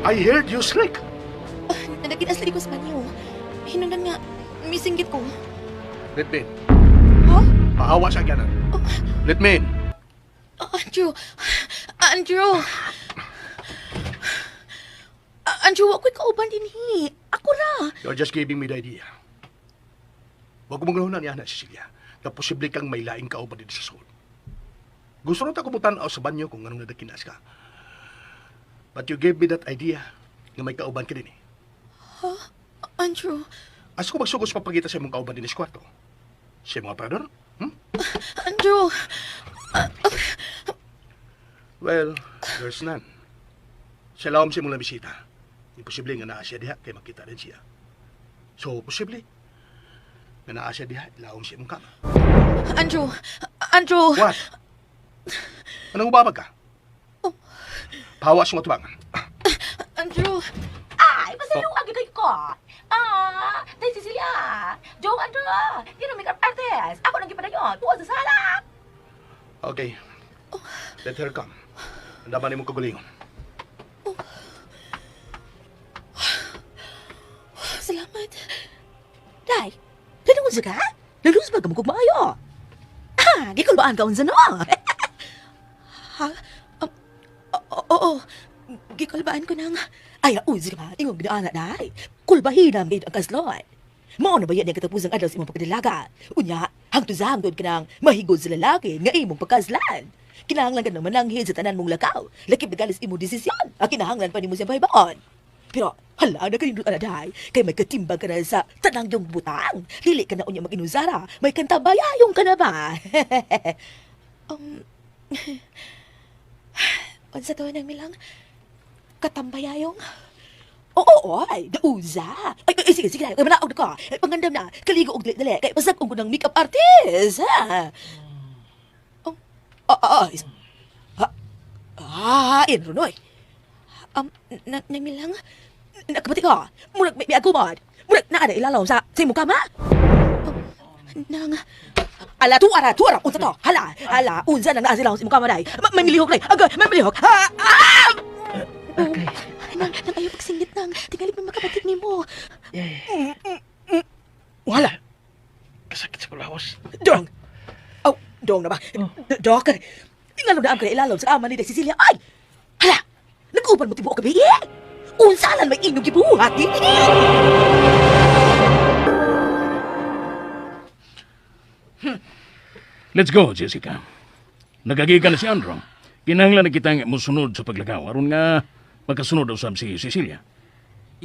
I heard you shriek. Nadakinas lagi ko sa banyo. Hinungdan nga, misinggit ko. Let me in. Huh? Pahawa sa agyanan. Oh. Let me in. Oh, Andrew! Andrew! Andrew, ako'y kauban din hi. Ako ra. You're just giving me the idea. Huwag mong ganoon niya na, Cecilia, na posible kang may laing kauban din sa sulod. Gusto rin ako mutanaw sa banyo kung anong nadakinas ka. But you gave me that idea nga may kauban ka din eh. Huh? Andrew? Asa ko magsugos papagita sa imong kauban din sa kwarto? Sa imong aparador? Andrew, Well, there's none. Sa lawom siya mong bisita. Imposible nga naa siya diha kay makita din siya. So, posible nga naa siya diha, ilawom siya mong kama. Andrew, Andrew. What? Anong ubabag ka? Pahawa sa mga tubangan. Andrew. Ay, pasaluan gyud kay ko. Ah, day Cecilia. Joe Andrew, yun ang makeup artist. Ako nang gipadayon, tuwa sa sala. Okay. Let her come. Ang daman nimong kagulingon. Salamat. Day, tanong unsa ka? Nalus ba ka mo maayo? Ah, gikulbaan ka unsa no? Ha? Oo, gikulbaan ko nang. Ay, unsa ka ba? Ingong ginaana, day. Kulbahin ang ang kaslot. Mao na ba yan ang katapusang adlaw sa imong pagkadalaga? Unya, hangtod sa hangtod ka nang mahigod sa lalaki nga imong pagkaslan. Kinahanglan ka naman mananghid sa tanan mong lakaw. Lakip na galis imong desisyon. Ang kinahanglan pa nimo siyang pahibaon. Pero hala na kanindot ana day, kay may katimbang ka na sa tanang yung butang. Dili ka na unya mag-inusara, may kantabayayong ka na ba? Unsa to nang milang katambayayong? Oo, ay, nausa. Ay, ay, sige, sige, ay, manaog na ka. Ay, pangandam na, kaligo og dali-dali, kay pasag ko ng makeup artist, ha? Oh, ah, ah, ah, ah, ah, Ronoy. Nang milang Nakabati ka, murag may agumad. Murag naa na ilalaw sa imong kama. Nang Ala, tuara, tuara, unsa to? Hala, hala, unsa nang naa sila sa imong kama day. May milihok day. Agay, may milihok. Ha, ah! Okay. Nang nang ayaw pagsingit nang tingali pa makabatik nimo. Wala. Kasakit sa palawas. Dong. Oh, dong na ba? Dok. Ingalo na ang kaya ilalom sa ama ni Cecilia. Ay! Hala! Nag-uban mo tibuok gabi. Unsalan may inyong gibuhat eh? Let's go, Jessica. Nagagikan na si Andrew. Kinahanglan na kitang musunod sa paglagaw. Aron nga makasunod usab si Cecilia.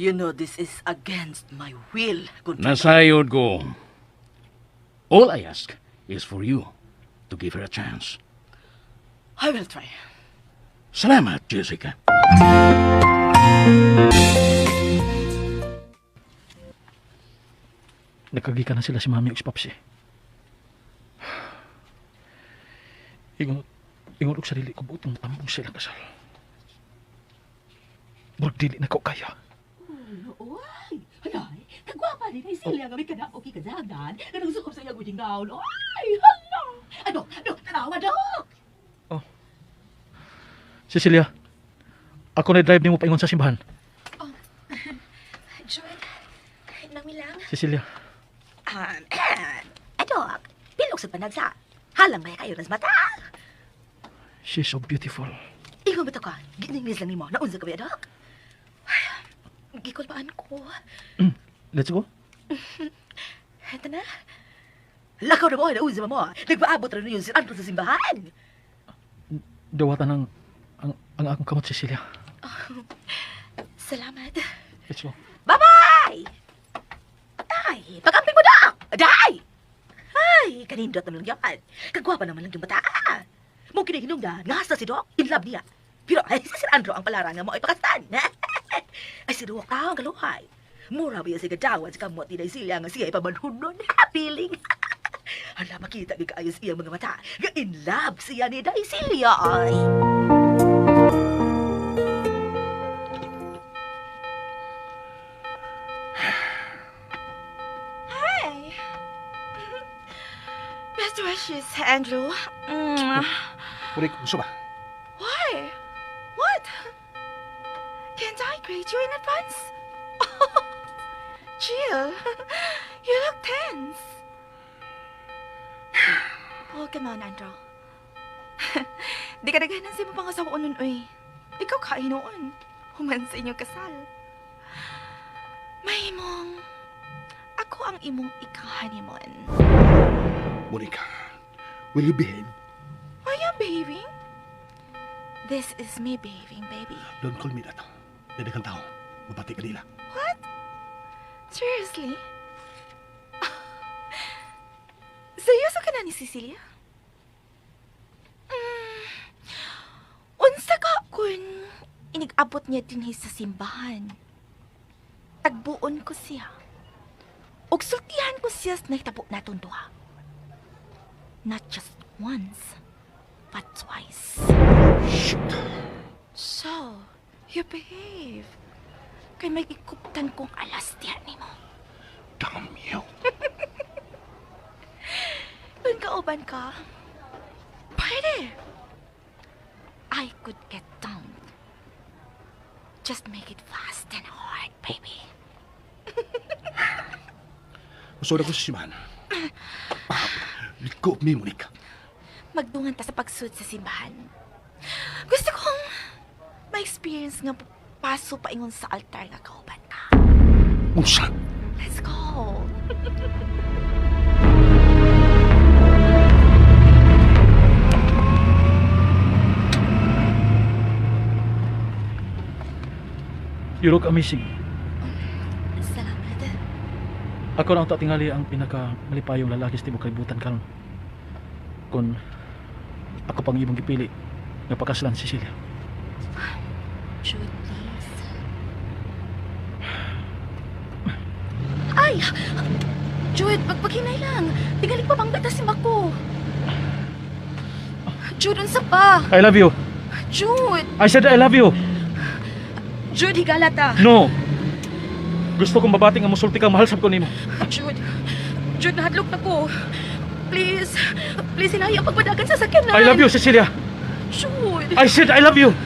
You know this is against my will, Gunter. Nasayod ko. All I ask is for you to give her a chance. I will try. Salamat, Jessica. Nagkagika na sila si Mami ug si Papsi. Ingon, ingon og sarili ko buot tambong sa ilang kasal. Murag dili na ko kaya. Uy! Hala! Kagwapa ni Cecilia nga may kanaoki kazagdan. Nga nagsukob sa iyang wedding gown. Ay! Hala! Ano? Ano? Tanawa, Dok! Cecilia, ako na drive nimo paingon sa simbahan. Jude, nang milang. Cecilia, Adok, pilok sa panagsa. Halang may kayo nas mata. She's so beautiful. Ingon ba to ka? Giningis lang nimo. Naunsa ka ba, Dok? Gikulbaan ko. Let's go. Ito na. Lakaw na mo, naunsa mo. Nagpaabot rin yun si Andrew sa simbahan. Dawatan ang akong kamot, Cecilia. Salamat. Let's go. Bye-bye! Ay, pag-amping mo, Dok! Day! Ay, kanindot naman lang yan. Kagwapa naman lang yung bata. Mo kinihinungdan, nga sa si Doc, in love niya. Pero ay, si Sir Andrew ang palara nga mo ay pakastan. Ay, si Doc ang kaluhay. Mura ba yan si Gadawan sa kamot ni Cecilia nga siya ay pamanhunon. Feeling. Hala, makita gid kaayo sa iyang mga mata. Nga in love siya ni Daisilia. Ay. Hi! Best wishes, Andrew. Mm. Rick, gusto ba? Why? What? Can't I greet you in advance? Chill. You look tense. Oh, come on, Andrew. Di ka naghanan sa imong pangasawa nun, uy. Ikaw kainoon. Human sa inyong kasal. Mahimong, ako ang imong ika-honeymoon. Monica, will you behave? I am behaving. This is me behaving, baby. Don't call me that. Dadagang tao. Mapati ka nila. What? Seriously? Seryoso ka na? Sila ni Cecilia? Unsa ka kun inig-abot niya dinhi sa simbahan? Tagbuon ko siya. Ug sultihan ko siya sa nahitabo natong duha. Not just once, but twice. Shit. So, you behave. Kay may ikuptan kong alas diha nimo. Damn you. Kung kauban ka, pwede. I could get down. Just make it fast and hard, baby. Masura ko sa simbahan. Let go of me, Monica. Magdungan ta sa pagsud sa simbahan. Gusto kong ma-experience nga paso paingon sa altar nga kauban ka. Unsa? Let's go. You look amazing. Salamat. Ako lang tatingali ang pinaka malipayong lalaki sa tibok kalibutan karon. Kung ako pang imong gipili nga pakaslan si Cecilia. Jude, please. Ay! Jude, pagpaghinay lang. Tingaling pa bangga ta si Mako. Jude, unsa pa? I love you. Jude! I said I love you. Jude, higala ta. No. Gusto kong babati nga musulti ka mahal sab ko nimo. Jude, Jude, nahadlok na ko. Please, please, hinahi ang pagpadagan sa sakyanan. I love you, Cecilia. Jude, I said I love you.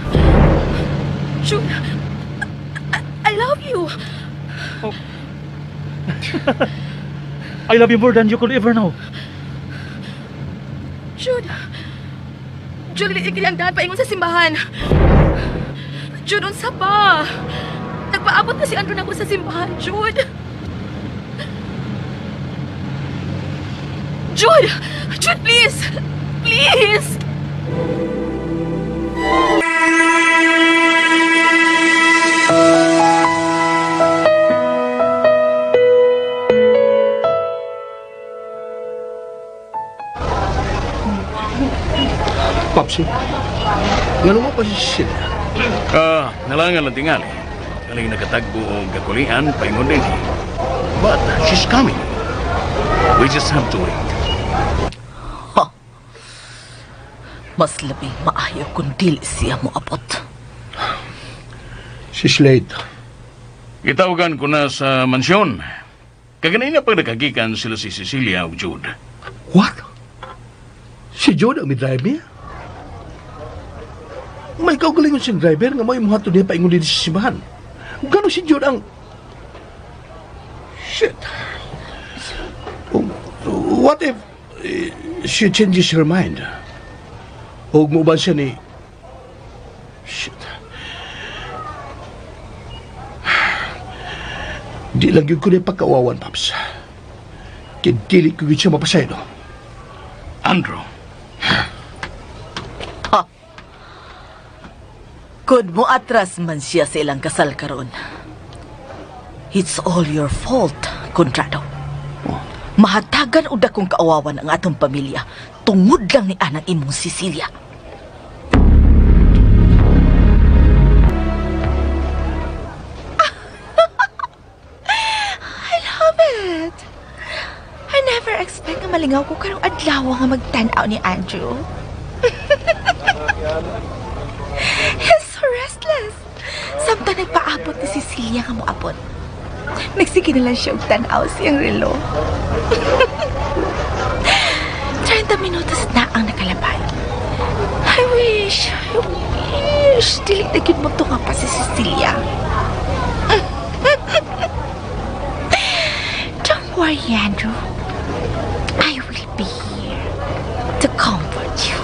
Jude, I love you. Oh. I love you more than you could ever know. Jude, Jude, dili ang daan paingon sa simbahan. Jude, unsa pa? Nagpaabot na si Andrew nako sa simbahan, Jude. Jude! Jude, please! Please! Papsi, ngano mo pa si Cecilia? Nalangan lang tingali. Kaling nakatagbo og gakulian paingon din. But she's coming. We just have to wait. Ha. Mas labing maayo kung dili siya moabot. Si Slade. Gitawagan ko na sa mansyon. Kaganina pag nakagikan sila si Cecilia ug Jude. What? Si Jude ang may-drive niya? May kaugalingon siyang driver nga may muhatod niya paingon din sa simbahan. Gano'n si Jude ang... Shit. What if she changes her mind? Huwag mo ba siya ni... Shit. Di lang yun ko niya pagkawawan, Paps. Kaya dili ko yun siya mapasaylo. Andrew. Ha. Kung mo atras man siya sa ilang kasal karon. It's all your fault, Conrado. Oh. Mahatagan og dakong kaawawan ang atong pamilya tungod lang ni anang imong Cecilia. I love it. I never expect nga malingaw ko karong adlaw nga magtan-aw ni Andrew. He's so restless. Samtang nagpaabot ni Cecilia nga moabot. Nagsige na lang siya og tan-aw siyang relo. 30 minutos na ang nakalabay. I wish, dili na gyud mo tunga pa si Cecilia. Don't worry, Andrew. I will be here to comfort you.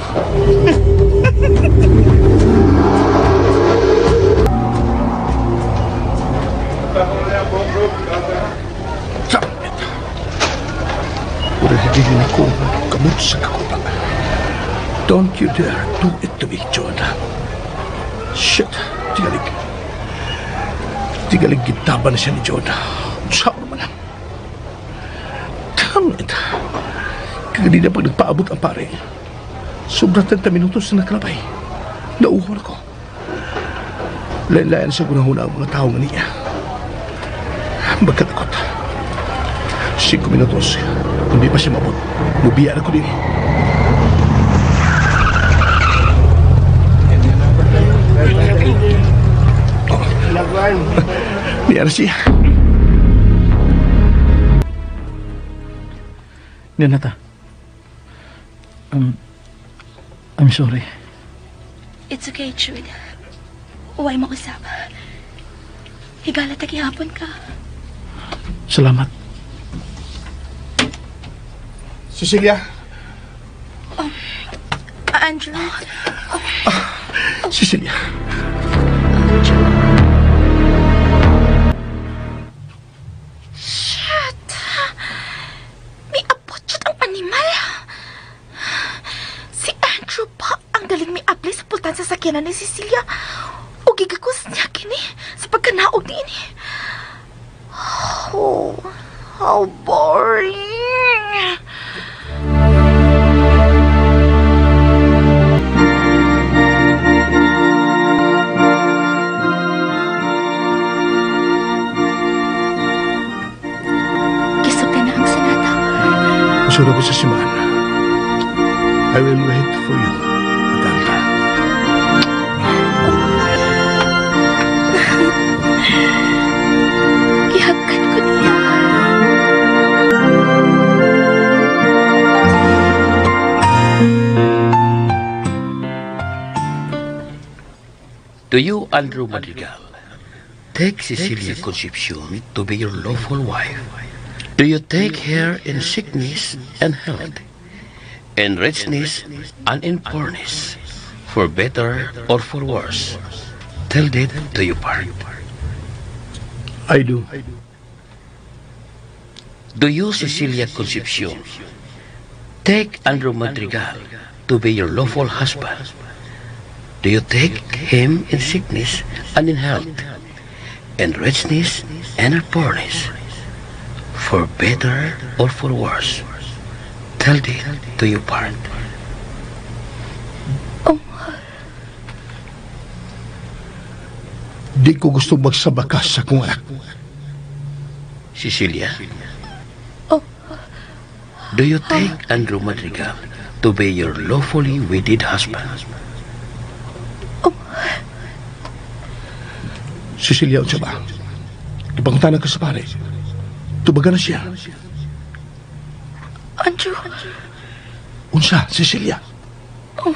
Damn it. Wala hindi na ko kamot sa kakubang. Don't you dare do it to me, John. Shit. Tigalig. Tigalig gitaba na siya ni John. Sao naman. Damn it. Kaganina pag nagpaabot ang pare, sobra 30 minutos na nakalabay. Nauhaw na ko. Lain-lain sa gunahuna ang mga tao nga niya. Magkatakot. 5 minutos. Kung di pa siya mabot, mubiya na ko din. Oh. Niya na siya. Ninata. I'm sorry. It's okay, Jude. Uway mo usap. Higala tagihapon ka. Salamat. Cecilia! Andrew? Cecilia! Andrew? Shit! May abot jud ang animal. Si Andrew pa ang galing may abli sa pultan sa sakyanan ni Cecilia. O gigakos niya kini sa pagkanaog niini. Oh, how boring. Gisog na ang sanata. Musulod ko sa simbahan. I will wait for you at the altar. Gihagkan ko niya. Do you, Andrew Madrigal, take Cecilia Concepcion to be your lawful wife? Do you take her in sickness and health, in richness and in poorness, for better or for worse, till death do you part? I do. Do you, Cecilia Concepcion, take Andrew Madrigal to be your lawful husband? Do you take him in sickness and in health, in richness and in poorness, for better or for worse, till death do you part? Oh, Di ko gusto magsabakas sa akong anak. Cecilia? Oh. Do you take Andrew Madrigal to be your lawfully wedded husband? Oh. Cecilia, unsa ba? Ipangutana ka sa pare. Tubagan na siya. Andrew. Unsa, Cecilia? Oh.